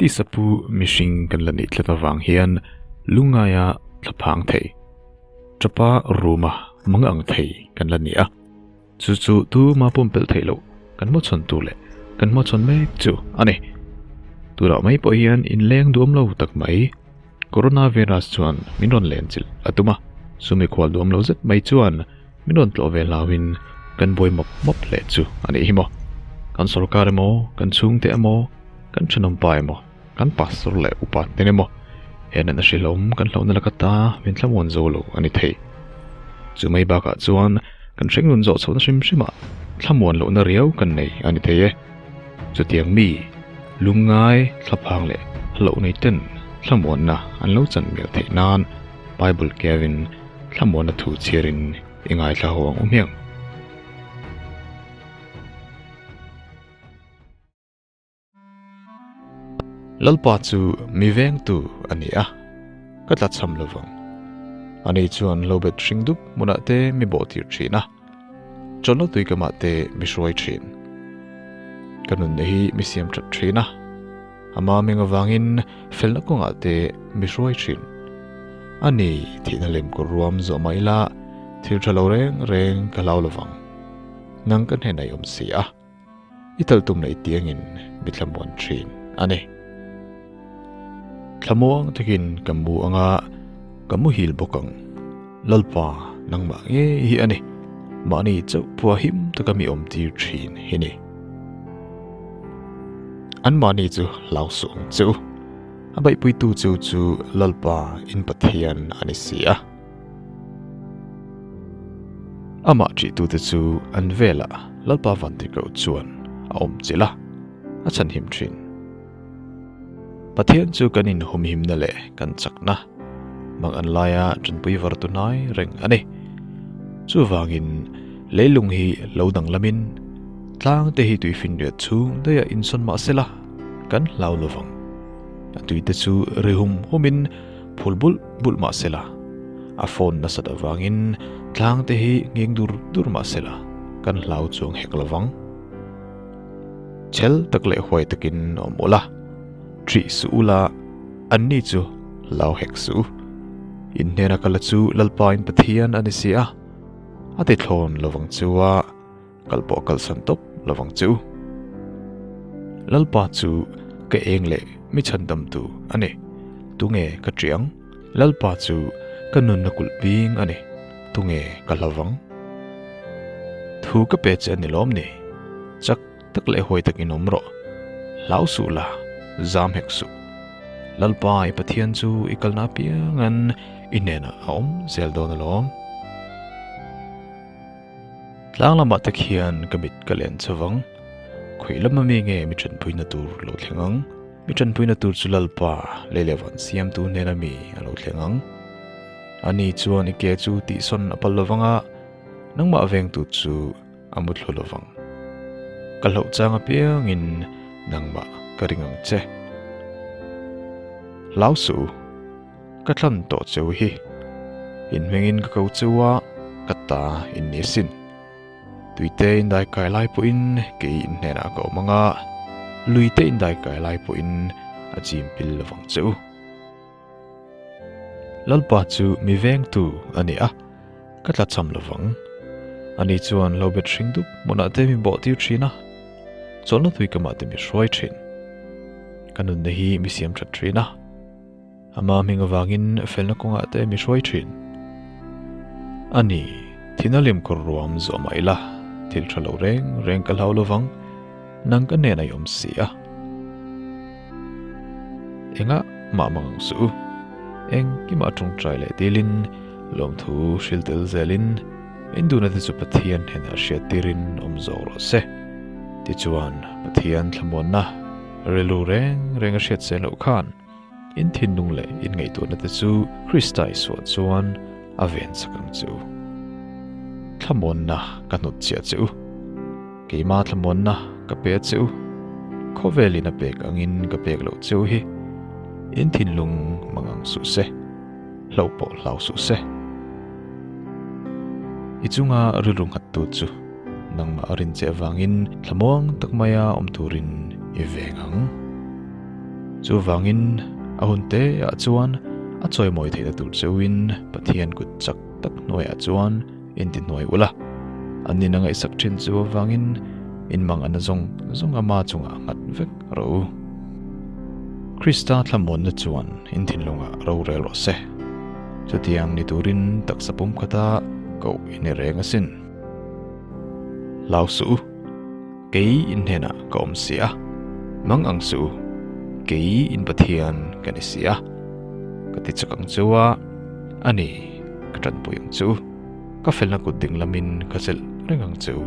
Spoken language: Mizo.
Tisa pu mihring kan la nih tlat avang hian lungngaia thlaphang thei, tapa ruma mang ang thei kan la ni a. Chu chu tuma pumpelh theih loh kan hmachhawn tur leh kan hmachhawn mek chu a ni. Tunah mai pawh hian inleng duam lo tak mai Coronavirus chuan min rawn len chilh a tum a, chumi khual duam lo zet mai chuan min rawn tlawh ve hlauhin kan buai mawp mawp hle chu a nih hi maw. Kan sorkar emaw, kan chhungte emaw, kan thenawmpa emaw, kan pastor leh upa ten emaw he natna hrilhawm kan hlauhna laka ta min thlamuan zo lo a ni thei. Chu mai bakah chuan kan hringnun zawh chhohna hrim hrimah thlamuan lohna riau kan nei a ni thei e. Chutiang mi lungngai thlaphang leh hlauh nei ten thlamuanna an lo chan mial theih nan Bible kevin thlamuanna thu chhiarin i ngaithla ho ang u hmiang. Lalpa chu mi vengtu a ni a, ka tlachham lovang. Ani chuan hlobet hring dup hmunah te mi bawhtir thin a, chawlhna tuikamah te mi hruai thin. Ka nunna hi mi siam that thin a, ama meng avangin felna kawngah te mi hruai thin. Ani thihna lem kawr ruam zawh mah ila thil tha lo reng reng ka hlau lovang. Nang ka hnenah i awm si a. I tal tum leh tiangin mi thlamuan thin a ni. Thlamuang takin ka mu anga ka muhil bawk ang. Lalpa nangmah ngei hi a ni. Mahni chauh pua him taka mi awm tir thin hi ni. Anmahni chu hlau suh ang che u. A beihpuitu chu chu Lalpa in Pathian a ni si a. Amah ṭihtute chu an velah Lalpa Vantirhkoh chuan a awm chilh a, a chhanhim ṭhin. Pathian chu kan inhumhimna leh kan chakna, mang an laia ṭanpui var tu hnai reng a ni. Chuvangin leilung hi lo danglamin tlangte hi tuifinriat chhung daia insawn mah sela kan hlau lovang. A tuite chu ri hum humin Phul bulh bulh mah sela, a phone nasat avangin tlang te hi nghing dur dur mah sela, kan hlau chuang hek lovang. Chhel tak leh huai takin awm ula, ṭih suh ula, anni chu hlau hek suh u. In hnena kala chu Lalpain Pathian a ni si a, a ti thlawn lovang chu a, Kal pawh kalsan tawp lovang che u. Lalpa chu ka eng leh mi chhandamtu a ni. Tunge ka ṭiang? Lalpa chu ka nunna kulh ping a ni. Tunge ka hlavang? Thu ka pe che a ni lawm ni? Chak tak leh hawi takin awm rawh. Hlau suh la, zam hek suh. Lalpa i Pathian chu i kalna apiangin i hnenah a awm zel dawn alawm. Tlang lamah te khian ka mit ka len chhovang, khawi lama mi nge mi tanpuina tur lo thleng ang? Mi tanpuina tur chu Lalpa lei leh van siamtu hnena mi a lo thleng ang. Ani chuan i ke chu tihsawn a pal lovang a, nangmah vengtu chu a mu thlu lovang. Ka hlauh chang apiangin nangmah ka ring ang che. Hlau suh u. Ka thlan tawh cheu hi. In hmingin ka ko cheu a, ka ta in ni asin. Tuite indai kai lai pawhin kei in hnenah ka awm ang a, luite indai kai lai pawhin a chim pil lovang che u. Lalpa chu mi vengtu a ni a, ka tlachham lovang. Ani chuan lo bet hring dup hmunah te mi bawh tir thin a, chawlhna tuikamah te mi hruai thin. Ka nunna hi mi siam that thin a. Ama hming avangin felna kawngah te mi hruai thin. A ni, thina lim kawr ruam zawh mah ila, thil tha lo reng reng ka hlau lovang, nang ka nen a i awm si a. Engah mah mang ang suh u, engkimah tawngtai leh dilin, lawmthu hril tel zelin, induna te chu Pathian hnenah hriat tirin awm zawk rawh se. Tichuan, Pathian thlamuanna rilru reng reng a hriat seh loh khan, In thinlung leh in ngaihtuahna te chu Krista Isuah chuan a ven chak ang che u. Thlamuanna ka hnut chiah che u. Keima thlamuanna ka pe a che u. Khawvelin a pek angin ka pek loh che u hi. In thinlung mang ang suh se. Hlauh pawh hlau suh se. I chunga rilru nghattu chu nangmah a rin che avangin thlamuang tak maia awm turin i veng ang. Chuvangin, a hun te ah chuan a chawimawi theihna tur cheuhin Pathian kut chak tak hnuaiah chuan intihnuai ula. An nin a ngaihsak thin chu avangin inmang ana zawng zawng ama chungah nghat vek rawh u. Krista thlamuanna chuan in thinlungah rorel rawh se. Chutiang ni turin taksa pum khata koh i ni reng asin. Hlau suh u, kei in hnenah ka awm si a, mang ang suh u, kei in Pathian ka ni si a, ka ti chak ang chu a, a ni, ka tanpui ang chu. Ka felna kut ding lamin ka chelh reng ang che u.